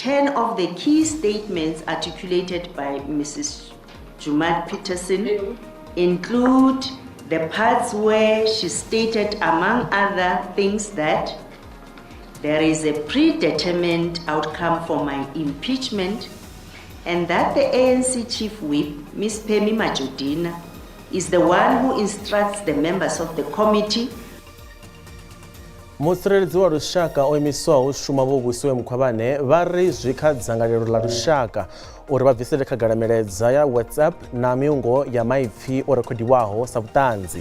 10 of the key statements articulated by Mrs. Joemat Pettersson include the parts where she stated, among other things, that there is a predetermined outcome for my impeachment and that the ANC chief whip, Ms. Pemmy Majodina, is the one who instructs the members of the committee. Mutsireledzi wa lushaka o imiswaho u shuma Vho Vhusiwe Mkhwebane vha ri zwi kha dzangalelo ḽa lushaka uri vha bvisele khagala milaedza ya WhatsApp na miungo ya maipfi o rekhodiwaho sa vhuṱanzi.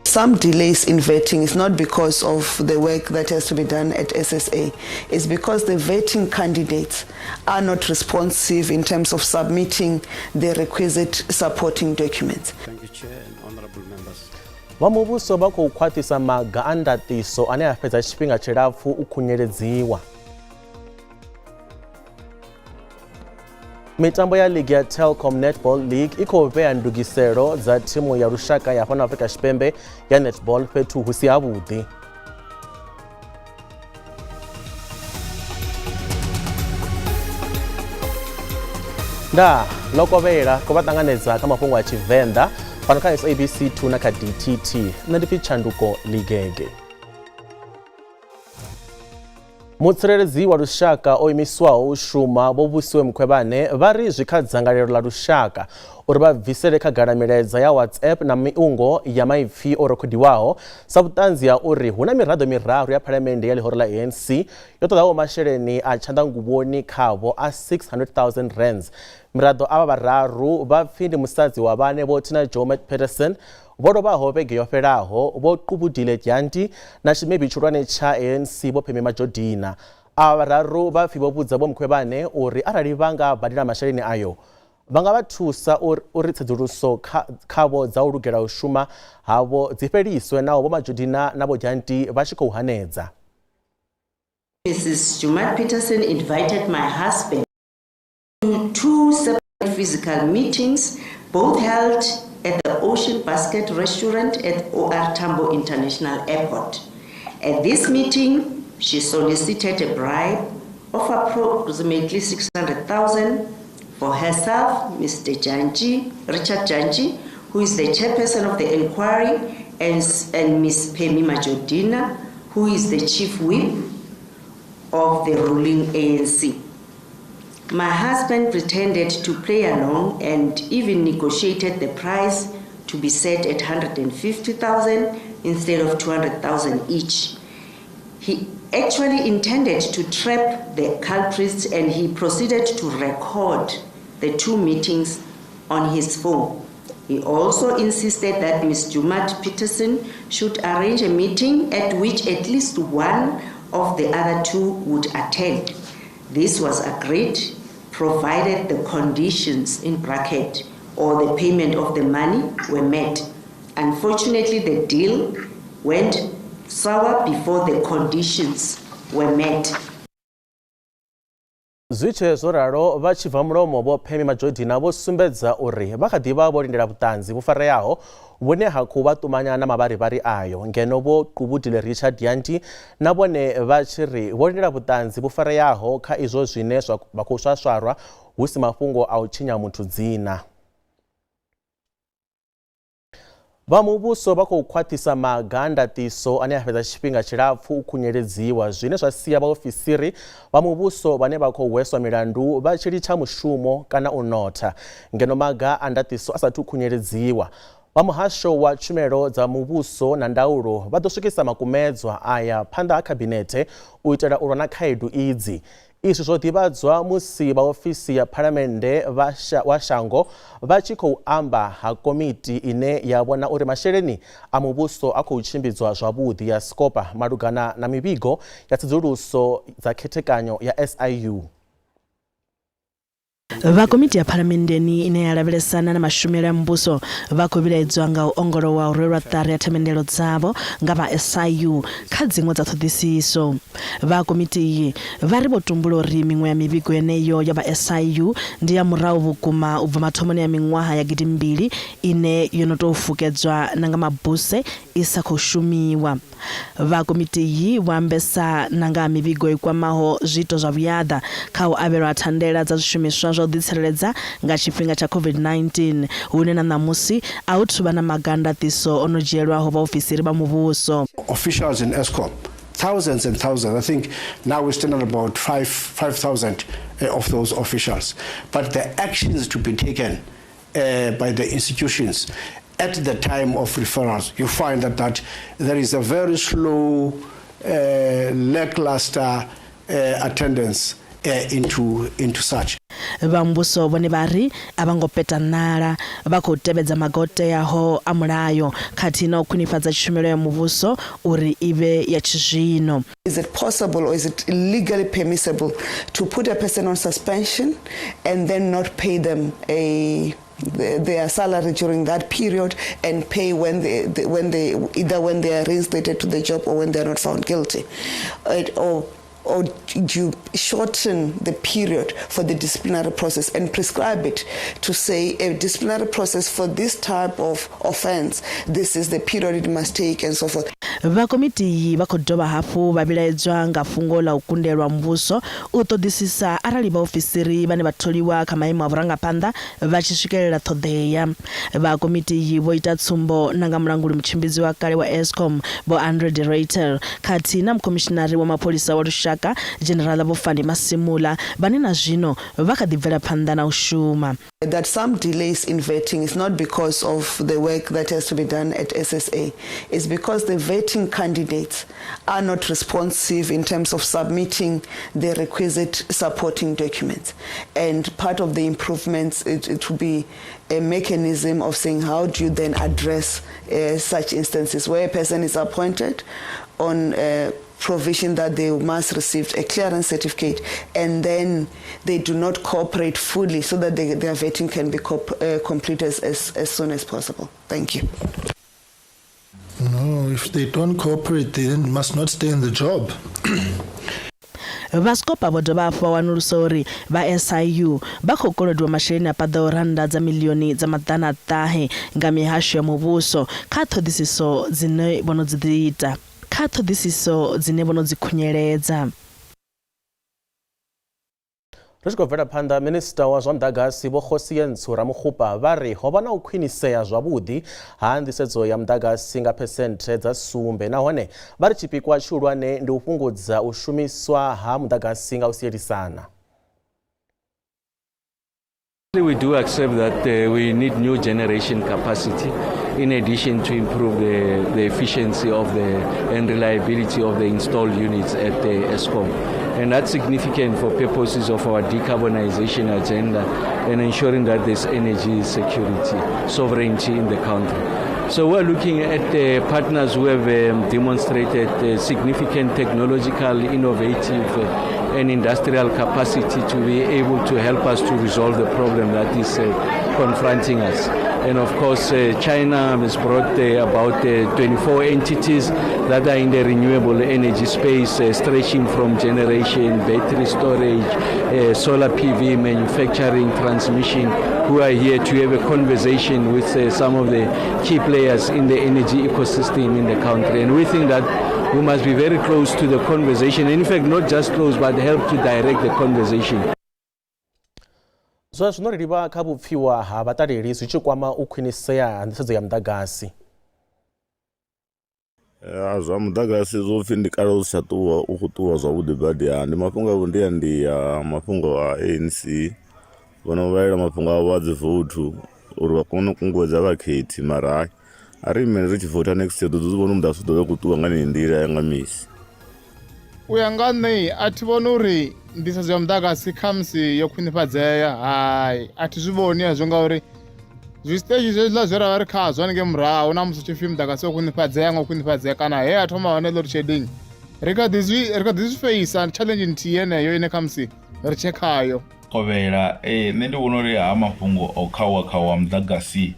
Some delays in vetting is not because of the work that has to be done at SSA. It's because the vetting candidates are not responsive in terms of submitting the requisite supporting documents. Thank you, Chair and honorable members. Vha muvhuso vha khou khwaṱhisa maga a ndaṱiso ane a fhedza tshifhinga tshilapfu u khunyeledziwa. Mitambo ya ligi ya Telkom Netball League i khou vhea ndugiselo dza thimu ya lushaka ya fhano Afrika Tshipembe ya netball fhethu hu si havhuḓi. Ndaa, ḽo kovhela ko vha ṱanganedza kha mafhungo a Tshivenḓa fhano kha SABC 2 na kha DTT. Nṋe ndi pfi Tshanduko Ligege. Mutsireledzi wa lushaka o imiswaho u shuma Vho Vhusiwe Mkhwebane vha ri zwi kha dzangalelo ḽa lushaka uri vha bvisele khagala milaedza ya WhatsApp na miungo ya maipfi o rekhodiwaho sa vhuṱanzi ha uri hu na miraḓo miraru ya phalamennde ya ḽihoro ḽa ANC yo ṱoḓaho masheleni a tshanḓanguvhoni khavho a 600,000 rands. Miraḓo avha vhararu vha pfi ndi musadzi wa vhane Vho Tina Joemat Pettersson vho lovhaho vhege yo fhelaho, Vho Qubudile Dyantyi na tshimebi tshihulwane tsha ANC Vho Pemmy Majodina. Avha vhararu vha pfi vho vhudza Vho Mkhwebane uri arali vha nga badela masheleni ayo, vha nga vha thusa uri tsedzuluso khavho dza u lugela u shuma havho dzi fheliswe naho Vho Majodina na Vho Dyantyi vha tshi khou hanedza. Mrs. Joemat Pettersson invited my husband to two separate physical meetings, both held at the Ocean Basket restaurant at OR Tambo International Airport. At this meeting, she solicited a bribe of approximately 600,000 for herself, Mr. Dyantyi, Richard Dyantyi, who is the chairperson of the inquiry, and Ms. Pemmy Majodina, who is the chief whip of the ruling ANC. My husband pretended to play along and even negotiated the price to be set at 150,000 instead of 200,000 each. He actually intended to trap the culprits, and he proceeded to record the two meetings on his phone. He also insisted that Ms. Joemat Pettersson should arrange a meeting at which at least one of the other two would attend. This was agreed, provided the conditions in bracket or the payment of the money were met. Unfortunately, the deal went sour before the conditions were met. Zwi tshe zwo ralo, vha tshi bva mulomo Vho Pemmy Majodina vho sumbedza uri vha kha ḓi vha vho lindela vhuṱanzi vhu fareaho vhune ha khou vha ṱumanya na mavharivhari ayo, ngeno Vho Qubudile Richard Dyantyi na vhone vha tshi ri vho lindela vhuṱanzi vhu fareaho kha izwo zwine vha khou swaswarwa hu si mafhungo a u tshinya muthu dzina. Vha muvhuso vha khou khwaṱhisa maga a ndaṱiso ane a fhedza tshifhinga tshilapfu u khunyeledziwa, zwine zwa sia vhaofisiri vha muvhuso vhane vha khou hweswa milandu vha tshi litsha mushumo kana u notha, ngeno maga a ndaṱiso a sathu khunyeledziwa. Vha muhasho wa tshumelo dza muvhuso na ndaulo vha ḓo swikisa makumedzwa aya phanḓa ha khabinethe u itela u lwa na khaedu idzi. Izwi zwo ḓivhadzwa musi vhaofisi ya phalamennde wa shango vha tshi khou amba ha komiti ine ya vhona uri masheleni a muvhuso a khou tshimbidzwa zwavhuḓi ya SCOPA malugana na mivhigo ya tsedzuluso dza khethekanyo ya SIU. Vha komiti ya phalamenndeni ine ya lavhelesana na mashumele a muvhuso vha khou vhilaedzwa nga u ongolowa u rwelwa ṱari ha themendelo dzavho nga vha SIU kha dziṅwe dza ṱhoḓisiso. Vha komiti iyi vha ri vho tumbula uri miṅwe ya mivhigo yeneyo ya vha SIU ndi ya murahu vhukuma u bva mathomoni a miṅwaha ya gidimbili ine yo no tou fukedzwa na nga mabuse i sa khou shumiwa. Vha komiti iyi vho ambesa na nga ha mivhigo i kwamaho zwiito zwa vhuyaḓa kha u avhelwa ha thandela dza zwishumiswa zwa u ḓitsireledza nga tshifhinga tsha COVID-19, hune na ṋamusi a hu thu vha na maga a ndaṱiso o no dzhielwaho vhaofisiri vha muvhuso. Officials in Eskom, thousands and thousands. I think now we stand at about 5,000 of those officials. But the actions to be taken by the institutions at the time of referrals, you find that there is a very slow, lackluster attendance into such. Vha muvhuso vhone vha ri a vha ngo peta ṋala, vha khou tevhedza maga o teaho a mulayo khathihi na u khwinifhadza tshumelo ya muvhuso uri i vhe ya tshizwino. Is it possible or is it legally permissible to put a person on suspension and then not pay them their salary during that period and pay either when they are reinstated to the job or when they are not found guilty, or do you shorten the period for the disciplinary process and prescribe it to say a disciplinary process for this type of offense, this is the period it must take and so forth. Vha komiti iyi vha khou dovha hafhu vha vhilaedzwa nga fhungo ḽa u kundelwa muvhuso u ṱoḓisisa arali vhaofisiri vhane vha tholiwa kha maimo a vhurangaphanḓa vha tshi swikelela ṱhoḓea. Vha komiti iyi vho ita tsumbo na nga mulanguli mutshimbidzi wa kale wa Eskom Vho Andre de Ruyter khathihi na mukhomishinari wa mapholisa wa lushaka Dzhenerala Vho Fani Masimula vhane na zwino vha kha ḓi bvela phanḓa na u shuma. That some delays in vetting is not because of the work that has to be done at SSA. It's because the vetting candidates are not responsive in terms of submitting the requisite supporting documents. And part of the improvements, it will be a mechanism of saying how do you then address such instances where a person is appointed on provision that they must receive a clearance certificate and then they do not cooperate fully so that their vetting can be completed as soon as possible. Thank you. No, if they don't cooperate, they then must not stay in the job. Vha SCOPA vho dovha hafhu vha wanulusa uri vha SIU vha khou kolodiwa masheleni a paḓaho rannda dza miḽioni dza 900 nga mihasho ya muvhuso kha ṱhoḓisiso dzine vho no dzi ita kha ṱhoḓisiso dzine vho no dzi khunyeledza. Ri tshi khou bvela phanḓa, minista wa zwa muḓagasi Vho Kgosientsho Ramokgopa vha ri ho vha na u khwinisea zwavhuḓi ha nḓisedzo ya muḓagasi nga phesenthe dza 7, nahone vha ri tshipikwa tshihulwane ndi u fhungudza u shumiswa ha muḓagasi nga u sielisana. We do accept that we need new generation capacity in addition to improve the efficiency of the and reliability of the installed units at the Eskom. And that's significant for purposes of our decarbonization agenda and ensuring that there's energy security, sovereignty in the country. So we're looking at partners who have demonstrated significant technological, innovative and industrial capacity to be able to help us to resolve the problem that is confronting us. And of course, China has brought about 24 entities that are in the renewable energy space, stretching from generation, battery storage, solar PV, manufacturing, transmission, who are here to have a conversation with some of the key players in the energy ecosystem in the country. And we think that we must be very close to the conversation. And in fact, not just close, but help to direct the conversation. Zwa zwino ri livha kha vhupfiwa ha vhaṱaleli zwi tshi kwama u khwinisea ha nḓisedzo ya muḓagasi. Zwa muḓagasi zwo pfhi ndi kale u si tsha ṱuwa u khou ṱuwa zwavhuḓi badi, ndi mafhungo a vhundiandia, mafhungo a ANC vho no vhalela mafhungo avho a dzi vouthu uri vha kone u kunguwedza vhakhethi, mara a ri imele ri tshi voutha next year ḓo ḓi vhona muḓagasi u ḓo vha u khou ṱuwa nga yeneyi nḓila ya nga misi. U ya nga nṋe a thi vhoni uri nḓisedzo ya muḓagasi khamusi yo khwinifhadzea, hai a thi zwi vhoni hezwo ngauri zwisiteji zwezwiḽa zwe ra vha ri khazwo haningei murahu na musi tshi pfhi muḓagasi wo khwinifhadzea ngo khwinifhadzea kana he a thoma hone load shedding ri kha ḓi zwi feisa challenge nthihi yeneyo ine khamusi ri tshe khayo. Kovhela nṋe ndi vhona uri ha mafhungo o khauwa khauwa muḓagasi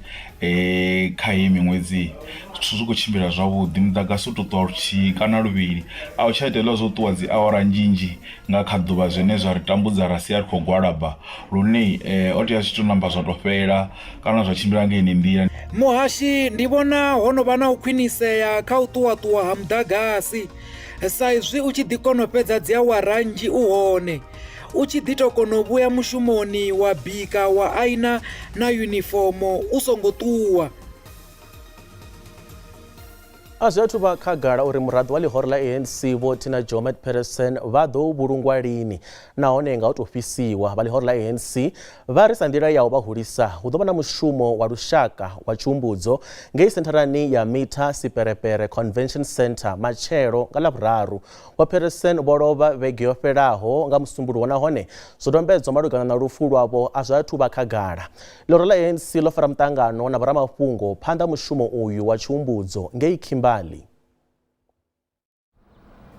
kha heyi miṅwedzi zwithu zwi khou tshimbila zwavhuḓi muḓagasi u to ṱuwa luthihi kana luvhili a u tsha ita hezwiḽa zwo ṱuwa dzi awara nzhinzhi nga kha ḓuvha zwine zwa ri tambudza ra sia ri khou gwalaba lune o tea zwi to namba zwa to fhela kana zwa tshimbila nga ine nḓila. Muhashi, ndi vhona ho no vha na u khwinisea kha u ṱuwa-ṱuwa ha muḓagasi sa izwi u tshi ḓi kona u fhedza dzi awara nnzhi u hone u tshi ḓi to kona u vhuya mushumoni wa bika wa aina na yunifomo u songo ṱuwa. A zwi athu vha khagala uri muraḓo wa ḽihoro ḽa ANC Vho Tina Joemat-Pettersson vha ḓo vhulungwa lini nahone nga u tou fhisiwa. Vha ḽihoro ḽa ANC vha ri sa nḓila ya u vha hulisa hu ḓo vha na mushumo wa lushaka wa tshihumbudzo ngei sentharani ya Mita Siperepere Convention Centre matshelo nga Ḽavhuraru. Vho Pettersson vho lovha vhege yo fhelaho nga Musumbuluwo nahone zwidodombedzwa malugana na lufu lwavho a zwi athu vha khagala. Ḽihoro ḽa ANC ḽo fara muṱangano na vhoramafhungo phanḓa mushumo uyu wa tshihumbudzo ngei Kimberley.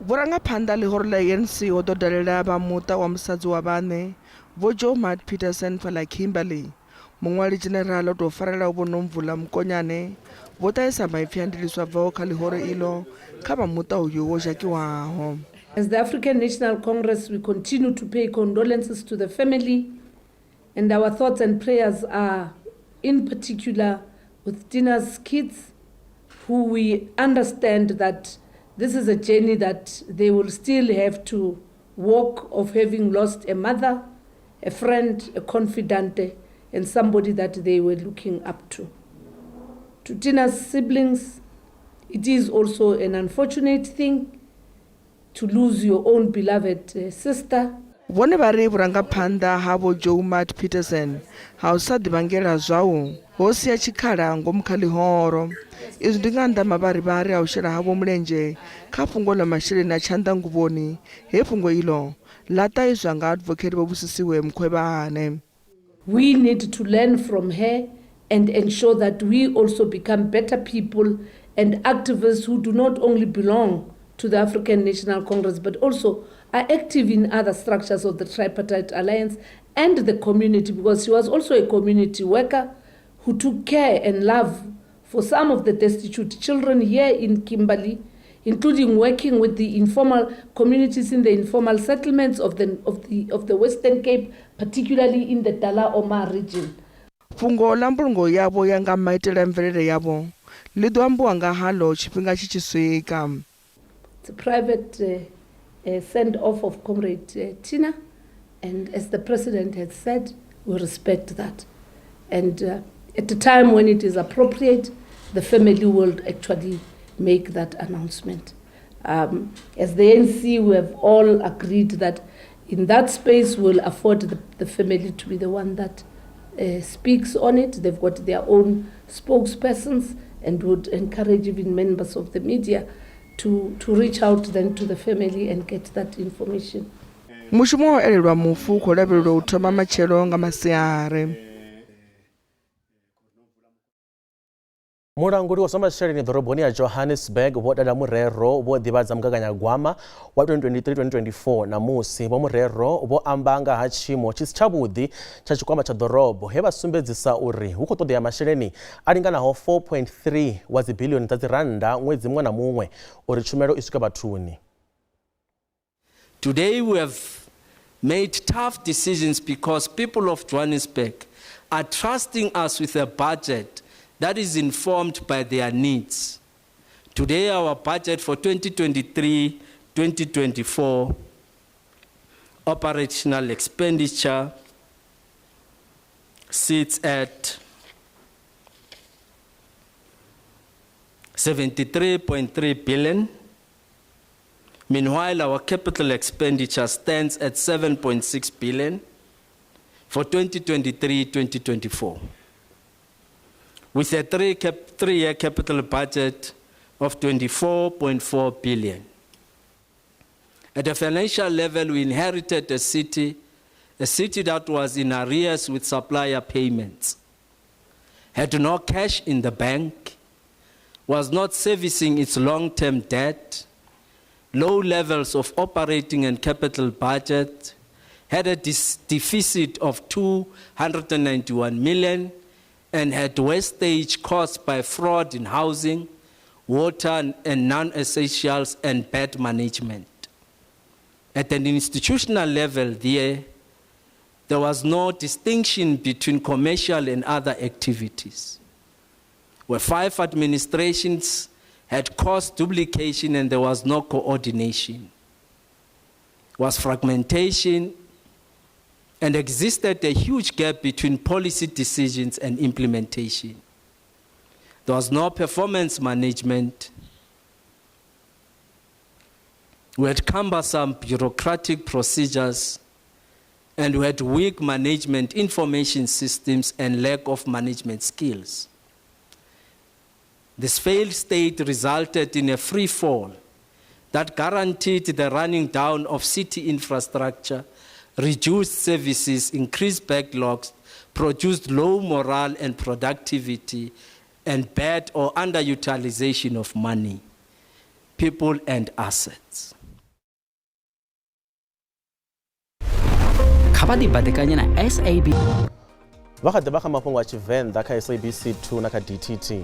Vhurangaphanḓa ḽihoro ḽa ANC ho ḓo dalela vha muṱa wa musadzi wa vhaṋe Vho Joemat-Pettersson fhaḽa Kimberley. Muṅwali dzhenerala o tou farelaho Vho Nomvula Mokonyane vho ṱahisa maipfi a ndiliso a bvaho kha ḽihoro iḽo kha vha muṱa uyu wo zhakiwaho. As the African National Congress, we continue to pay condolences to the family, and our thoughts and prayers are in particular with Tina's kids, who we understand that this is a journey that they will still have to walk of having lost a mother, a friend, a confidante, and somebody that they were looking up to. To Tina's siblings, it is also an unfortunate thing to lose your own beloved sister. Vhone vha ri vhurangaphanḓa ha Vho Joemat-Pettersson ha u sa ḓivhangela zwau ho sia tshikhala ngomu kha ḽihoro. Izwi ndi nga nnḓa mavharivhari a u shela havho mulenzhe kha fhungo ḽa masheleni a tshanḓanguvhoni he fhungo iḽo ḽa ṱahiswa nga Advocate Vho Busisiwe Mkhwebane. We need to learn from her and ensure that we also become better people and activists who do not only belong to the African National Congress but also are active in other structures of the Tripartite Alliance and the community, because she was also a community worker who took care and love for some of the destitute children here in Kimberley, including working with the informal communities in the informal settlements of the Western Cape, particularly in the Dullah Omar region. Fhungo ḽa mbulungo yavho ya nga maitele a mvelele yavho ḽi ḓo ambiwa nga haḽo tshifhinga tshi tshi swika. It's a private send-off of Comrade Tina, and as the president has said, we respect that. And at the time when it is appropriate, the family will actually make that announcement. As the ANC, we have all agreed that in that space we'll afford the family to be the one that speaks on it. They've got their own spokespersons, and would encourage even members of the media to reach out then to the family and get that information. Mushumo wa elelwa mufu u khou lavhelelwa u thoma matshelo nga masiari. Mulanguli wa zwa masheleni ḓoroboni ya Johannesburg Vho Dada Murero vho ḓivhadza mugaganyagwama wa 2023-2024 namusi. Vho Murero vho amba nga ha tshiimo tshi si tshavhuḓi tsha tshikwama tsha ḓorobo he vha sumbedzisa uri hu khou ṱoḓea masheleni a linganaho 4.3 wa dzibiḽioni dza dzirannda ṅwedzi muṅwe na muṅwe uri tshumelo i swike vhathuni. Today we have made tough decisions because people of Johannesburg are trusting us with a budget that is informed by their needs. Today, our budget for 2023-2024 operational expenditure sits at 73.3 billion. Meanwhile, our capital expenditure stands at 7.6 billion for 2023-2024. With a three-year capital budget of 24.4 billion. At a financial level, we inherited a city that was in arrears with supplier payments, had no cash in the bank, was not servicing its long-term debt, low levels of operating and capital budget, had a deficit of 291 million, and had wastage caused by fraud in housing, water and non-essentials, and bad management. At an institutional level there was no distinction between commercial and other activities, where 5 administrations had caused duplication and there was no coordination. Was fragmentation and existed a huge gap between policy decisions and implementation. There was no performance management. We had cumbersome bureaucratic procedures and we had weak management information systems and lack of management skills. This failed state resulted in a free fall that guaranteed the running down of city infrastructure, reduced services, increased backlogs, produced low morale and productivity, and bad or underutilization of money, people and assets. Kha vha ḓibadekanye na SAB. Vha kha ḓi vha kha mafhungo a Tshivenḓa kha SABC 2 na kha DTT.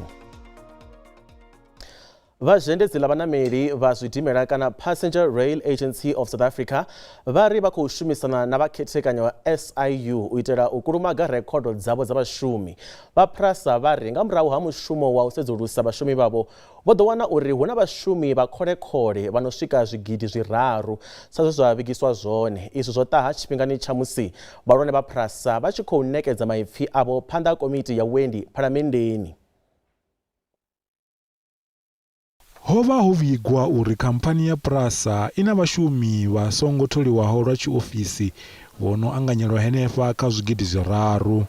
Vha zhendedzi ḽa vhanameli vha zwidimela kana Passenger Rail Agency of South Africa vha ri vha khou shumisana na vha khethekanyo ya SIU u itela u kulumaga rekhodo dzavho dza vhashumi. Vha PRASA vha ri nga murahu ha mushumo wa u sedzulusa vhashumi vhavho vho ḓo wana uri hu na vhashumi vha kholekhole vha no swika 3,000 sa zwe zwa vhigiswa zwone. Izwi zwo ṱaha tshifhingani tsha musi vhahulwane vha PRASA vha tshi khou ṋekedza maipfi avho phanḓa ha komiti ya vhuendi phalamenndeni. Ho vha ho vhigwa uri khamphani ya PRASA i na vhashumi vha songo tholiwaho lwa tshiofisi vho no anganyelwa henefha kha 3,000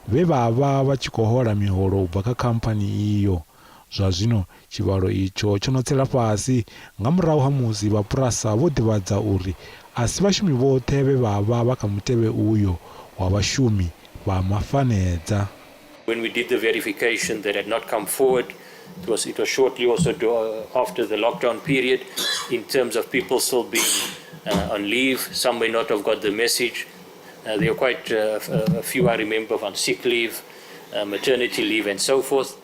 vhe vha vha vha tshi khou hola miholo u bva kha khamphani iyo. Zwa zwino tshivhalo itsho tsho no tsela fhasi nga murahu ha musi vha PRASA vho ḓivhadza uri a si vhashumi vhoṱhe vhe vha vha vha kha mutevhe uyo wa vhashumi vha mafanedza. When we did the verification that had not come forward, it was shortly also after the lockdown period, in terms of people still being on leave. Some may not have got the message. There are quite a few I remember on sick leave, maternity leave and so forth.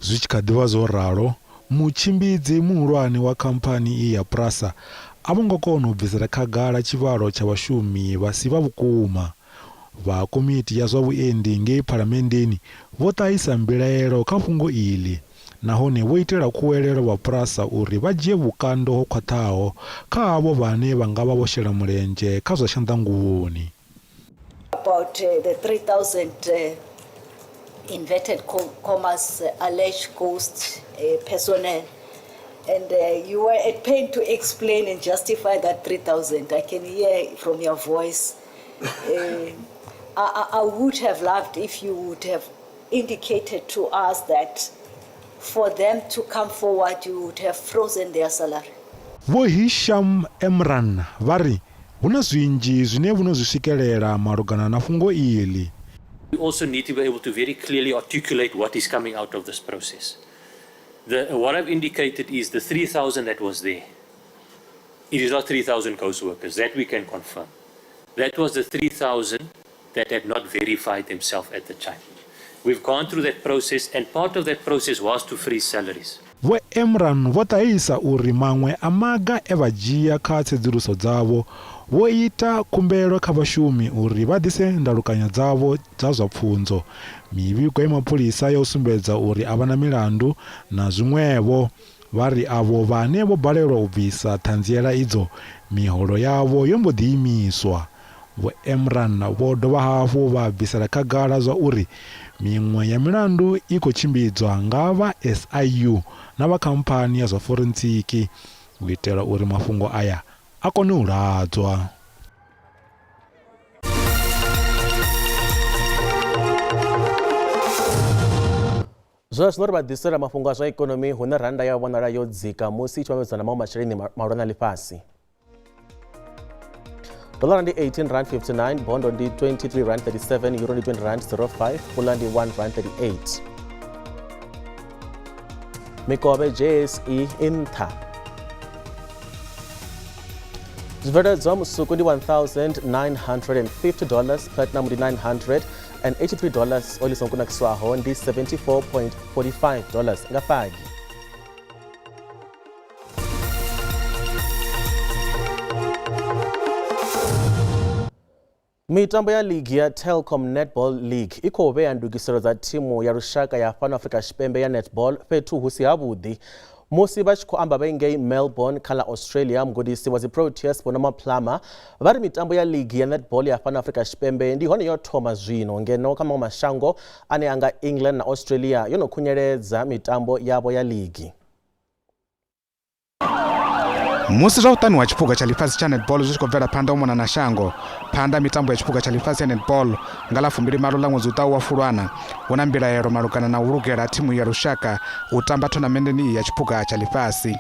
Zwi tshi kha ḓivha zwo ralo, mutshimbidzi muhulwane wa khamphani iyi ya PRASA a vho ngo kona u bvisela khagala tshivhalo tsha vhashumi vha si vha vhukuma. Vha komiti ya zwa vhuendi ngei phalamenndeni vho ṱahisa mbilaelo kha fhungo iḽi nahone vho itela khuwelelo vha PRASA uri vha dzhie vhukando ho khwaṱhaho kha avho vhane vha nga vha vho shela mulenzhe kha zwa tshanḓanguvhoni. About the 3,000 inverted commas alleged ghost personnel, and you were at pain to explain and justify that 3,000. I can hear from your voice. I would have loved if you would have indicated to us that for them to come forward, you would have frozen their salary. Vho Hisham Emran vha ri hu na zwinzhi zwine vho no zwi swikelela malugana na fhungo iḽi. We also need to be able to very clearly articulate what is coming out of this process. What I've indicated is the 3,000 that was there. It is not 3,000 ghost workers, that we can confirm. That was the 3,000 that had not verified themselves at the time. We've gone through that process, and part of that process was to freeze salaries. Vho Emran vho ṱahisa uri maṅwe a maga e vha dzhia kha tsedzuluso dzavho vho ita khumbelo kha vhashumi uri vha ḓise ndalukanyo dzavho dza zwa pfunzo, mivhigo ya mapholisa ya u sumbedza uri a vha na milandu na zwiṅwevho. Vha ri avho vhane vho balelwa u bvisa ṱhanziela idzo, miholo yavho yo mbo ḓi imiswa. Vho Emran vho dovha hafhu vha bvisela khagala zwa uri miṅwe ya milandu i khou tshimbidzwa nga vha SIU na vha khamphani ya zwa forentsiki u itela uri mafhungo aya a kone u ladzwa. Zwa zwino ri vha ḓisela mafhungo a zwa ikonomi hune randa ya vhonala yo dzika musi i tshi vhambedzwa na maṅwe masheleni mahulwane a ḽifhasi. Dollar ndi 18.59, bondo ndi 23.37, euro ndi 20.05, pula ndi 1.38. Mikovhe JSE i nṱha. Zwibveledzwa musuku ndi $1,950, platinum ndi $983, oli songo kunakiswaho ndi $74.45 nga fagi. Mitambo ya ligi ya Telkom Netball League i khou vhea ndugiselo dza thimu ya lushaka ya fhano Afrika Tshipembe ya netball fhethu hu si havhuḓi. Musi vha tshi khou amba vha ngei Melbourne kha ḽa Australia, mugudisi wa dzi Proteas Vho Norma Plummer vha ri mitambo ya ligi ya netball ya fhano Afrika Tshipembe ndi hone yo thoma zwino, ngeno kha maṅwe mashango ane a nga England na Australia yo no khunyeledza mitambo yavho ya ligi. Musi zwa u ṱaniwa tshiphuga tsha ḽifhasi tsha netball zwi tshi khou bvela phanḓa u mona na shango, phanḓa ha mitambo ya tshiphuga tsha ḽifhasi ya netball nga ḽa 28 ḽa ṅwedzi u ḓaho wa Fulwana, hu na mbilaelo malugana na u lugela ha thimu ya lushaka u tamba thonamenndeni iyi ya tshiphuga tsha ḽifhasi.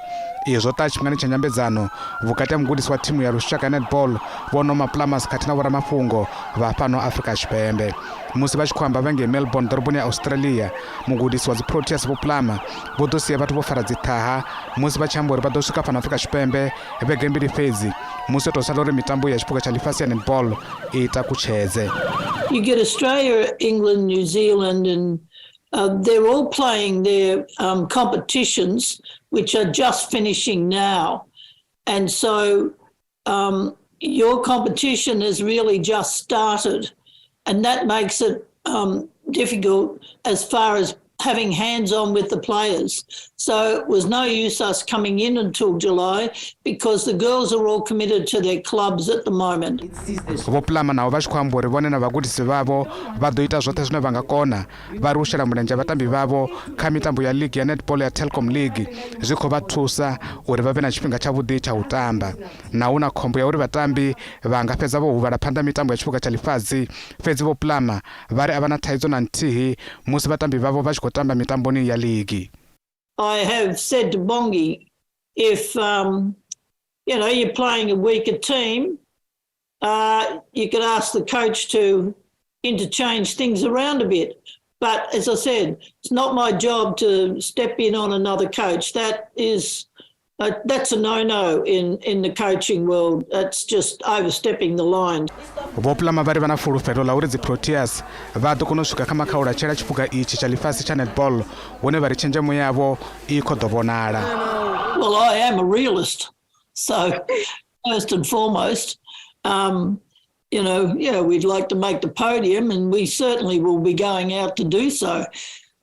Izwi zwo ṱaha tshifhingani tsha nyambedzano vhukati ha mugudisi wa thimu ya lushaka ya netball Vho Norma Plummers khathihi na vhoramafhungo vha fhano Afrika Tshipembe. Musi vha tshi khou amba vha ngei Melbourne ḓoroboni ya Australia, mugudisi wa dzi Proteas Vho Plummer vho ḓo sia vhathu vho fara dziṱhaha musi vha tshi amba uri vha ḓo swika fhano Afrika Tshipembe vhege mbili fhedzi musi ho tou sala uri mitambo ya tshiphuga tsha ḽifhasi ya netball i takutshedze. You get Australia, England, New Zealand and they're all playing their competitions which are just finishing now. And so your competition has really just started, and that makes it difficult as far as having hands-on with the players. So it was no use us coming in until July because the girls are all committed to their clubs at the moment. Vho Plummer naho vha tshi khou amba uri vhone na vhagudisi vhavho vha ḓo ita zwoṱhe zwine vha nga kona vha ri u shela mulenzhe vhatambi vhavho kha mitambo ya ligi ya netball ya Telkom League zwi khou vha thusa uri vha vhe na tshifhinga tshavhuḓi tsha u tamba. Naho hu na khombo ya uri vhatambi vha nga fhedza vho huvhala phanḓa ha mitambo ya tshiphuga tsha ḽifhasi, fhedzi Vho Plummer vha ri a vha na thaidzo na nthihi musi vhatambi vhavho vha tshi khou tamba mitamboni ya ligi. I have said to Bongi, if you know, you're playing a weaker team, you could ask the coach to interchange things around a bit. But as I said, it's not my job to step in on another coach. That's a no-no in the coaching world. That's just overstepping the line. Vho Plummer vha ri vha na fulufhelo ḽa uri dzi Proteas vha ḓo kona u swika kha makhaulatshele a tshiphuga itshi tsha ḽifhasi tsha netball, hune vha ri tshenzhemo yavho i khou ḓo vhonala. Well, I am a realist, so first and foremost, we'd like to make the podium, and we certainly will be going out to do so.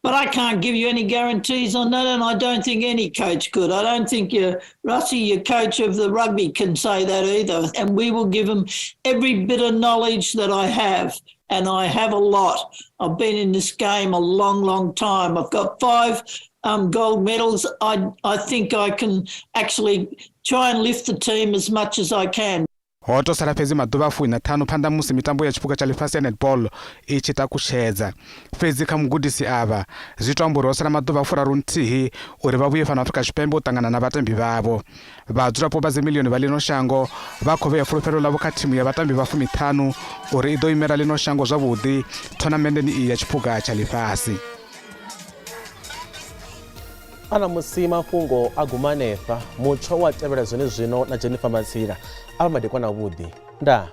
But I can't give you any guarantees on that, and I don't think any coach could. I don't think your Russie, your coach of the rugby, can say that either. And we will give them every bit of knowledge that I have, and I have a lot. I've been in this game a long, long time. I've got 5 gold medals. I think I can actually try and lift the team as much as I can. Ho tou sala fhedzi maḓuvha a 15 phanḓa musi mitambo ya tshiphuga tsha ḽifhasi ya netball i tshi takutshedza. Fhedzi kha mugudisi avha, zwi tou amba uri ho sala maḓuvha a 31 uri vha vhuye fhano Afrika Tshipembe u ṱangana na vhatambi vhavho. Vhadzulapo vha dzimilioni vha ḽino shango vha khou vhea fulufhelo ḽavho kha thimu ya vhatambi vha 50 uri i ḓo imela ḽino shango zwavhuḓi thonamenndeni iyi ya tshiphuga tsha ḽifhasi. Ana musi mafhungo a guma hanefha, mutsho wa tevhela zwene zwino na Jennifer Matsila. A vha madekwana avhuḓi. Ndaa.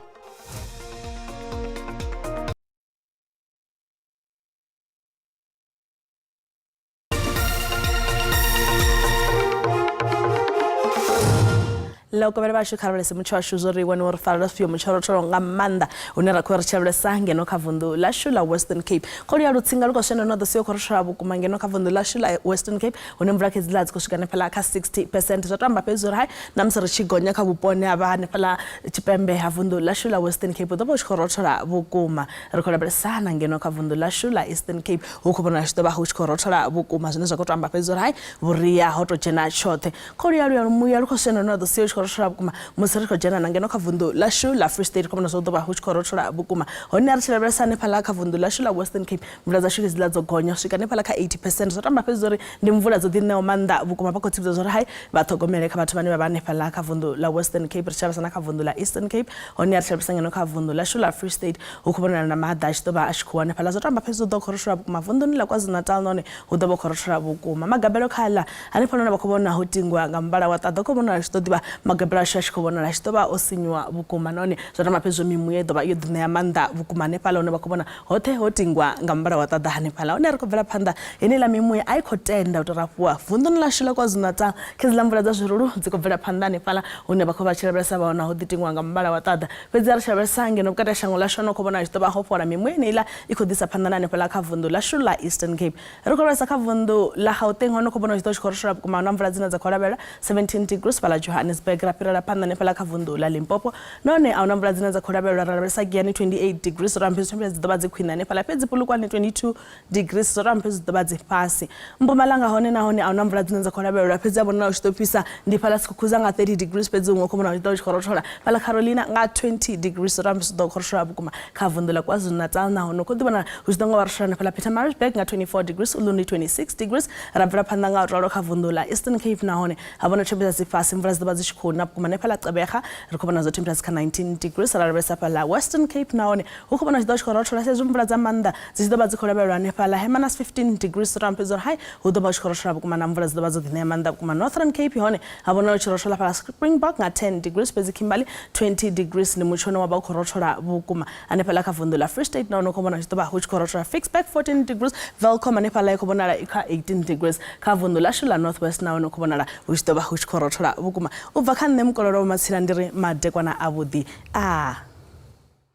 Ḽo vhashu kha lavhelese mutsho washu zwo ri wone wo ri farela zwifhio mutsho rotholo nga maanḓa hune ra khou ri tshi lavhelesa ngeno kha vunḓu ḽashu ḽa Western Cape. Kholu ya lutsinga lu khou swena no ḓo sia khou rothola vhukuma ngeno kha vunḓu ḽashu ḽa Western Cape, hune mvula khedziḽa dzi khou swika hanefhaḽa kha 60%. Zwa to amba fhedzi uri hai na musi ri tshi gonya kha vhuponi ha vha hanefhaḽa tshipembe ha vunḓu ḽashu ḽa Western Cape hu ḓo vha hu tshi khou rothola vhukuma. Ri khou lavhelesana ngeno kha vunḓu ḽashu ḽa Eastern Cape hu khou vhonala tshi ḓo vha hu tshi khou rothola vhukuma, zwine zwa khou to amba fhedzi uri hai vhuria ho to dzhena tshoṱhe. Kholu ya luya muya lu khou swena lune lwa ḓo sia hu tshi khou rothola vhukuma musi ri khou dzhena na ngeno kha vunḓu ḽashu ḽa Free State, khou vhona zwo ḓo vha hu tshi khou rothola vhukuma. Hone ri tshi lavhelesa hanefhaḽa kha vunḓu ḽashu ḽa Western Cape, mvula dzashu hedziḽa dzo gonya u swika hanefhaḽa kha 80%. Zwa to amba fhedzi uri ndi mvula dzo ḓi ṋeaho maanḓa vhukuma, vha khou tsivhudza zwa uri hai vha ṱhogomele kha vhathu vhane vha vha hanefhaḽa kha vunḓu ḽa Western Cape. Ri tshi lavhelesa na kha vunḓu ḽa Eastern Cape, hone ri tshi lavhelesa ngeno kha vunḓu ḽashu ḽa Free State hu khou vhonala na mahaḓa a tshi ḓo vha a tshi khou hanefhaḽa. Zwa to amba fhedzi hu ḓo khou rothola vhukuma vunḓuni ḽa KwaZulu-Natal, nahone hu ḓo vha khou rothola vhukuma. Magabelo kha ḽa hanefhaḽa hune vha khou vhona ho tingwa nga muvhala wa ṱaḓa, khou vhonala tshi ḓo ḓivha Magabelo ashu a tshi khou vhonala a tshi ḓo vha o sinyuwa vhukuma nahone zwa ramba fhedzi mimuya i ḓo vha yo ḓi ṋea maanḓa vhukuma hanefhaḽa hune vha khou vhona hoṱhe ho tingwa nga muvhala wa ṱaḓa hanefhaḽa hone ri khou bvela phanḓa. Heneiḽa mimuya a i khou tenda u tou rafhuwa vunḓuni ḽashu ḽa KwaZulu-Natal. Khedziḽa mvula dza zwirulu dzi khou bvela phanḓa hanefhaḽa hune vha khou vha tshi lavhelesa vha wana ho ḓi tingwa nga muvhala wa ṱaḓa. Fhedzi ri tshi lavhelesa ngeno vhukati ha shango ḽashu ho no khou vhonala tshi ḓo vha ho fhola mimuya yeneiḽa i khou ḓisa phanḓa na hanefhaḽa kha vunḓu ḽashu ḽa Eastern Cape. Ri khou lavhelesa kha vunḓu ḽa Gauteng ho no khou vhonala tshi ḓo tshi khou rothola vhukuma hu na mvula dzine dza khou lavhelelwa 17 degrees fhaḽa Johannesburg. Ra fhirela phanḓa hanefhaḽa kha vunḓu ḽa Limpopo nahone a hu na mvula dzine dza khou lavhelelwa ra lavhelesa Giyani 28 degrees ro amba hezwi dzi ḓo vha dzi khwine hanefhaḽa fhedzi Polokwane 22 degrees zwo ralo fhedzi zwi ḓo vha dzi fhasi. Mpumalanga hone nahone a hu na mvula dzine dza khou lavhelelwa fhedzi a vhonala hu tshi ḓo fhisa ndi fhaḽa Skukuza nga 30 degrees fhedzi huṅwe khou vhonala hu tshi ḓo vha hu tshi khou rothola fhaḽa Carolina nga 20 degrees zwo ralo zwi ḓo khou rothola vhukuma kha vunḓu ḽa KwaZulu-Natal nahone hu khou ḓi vhonala hu tshi ḓo nga vha rothola hanefhaḽa Pietermaritzburg nga 24 degrees Ulundi 26 degrees ra bvela phanḓa nga u ralo kha vunḓu ḽa Eastern Cape nahone ha vhona temperature dzi fhasi mvula dzi ḓo vha dzi tshi khou na vhukuma hanefhaḽa Gqeberha ri khou vhona zwo temperature dzi kha 19 degrees ra lavhelesa fhaḽa Western Cape nahone Hu khou vhonala tshi ḓo vha tshi khou rothola sa izwi mvula dza maanḓa dzi tshi ḓo vha dzi khou lavhelelwa hanefhaḽa Hermanus 15 degrees ro amba uri hai hu ḓo vha hu tshi khou rothola vhukuma na mvula dzi ḓo vha dzo ḓi ṋea maanḓa vhukuma. Northern Cape hone ha vhonala hu tshi rothola fhaḽa Springbok nga 10 degrees fhedzi Kimberley 20 degrees ndi mutsho une wa vha u khou rothola vhukuma hanefhaḽa kha vunḓu ḽa Free State nahone hu khou vhonala hu tshi ḓo vha hu tshi khou rothola Ficksburg 14 degrees Welkom hanefhaḽa i khou vhonala i kha 18 degrees kha vunḓu ḽashu ḽa North West nahone hu khou vhonala hu tshi ḓo vha hu tshi khou rothola vhukuma. U bva kha nṋe Mukololo Vho Matsila ndi ri madekwana avhuḓi. A.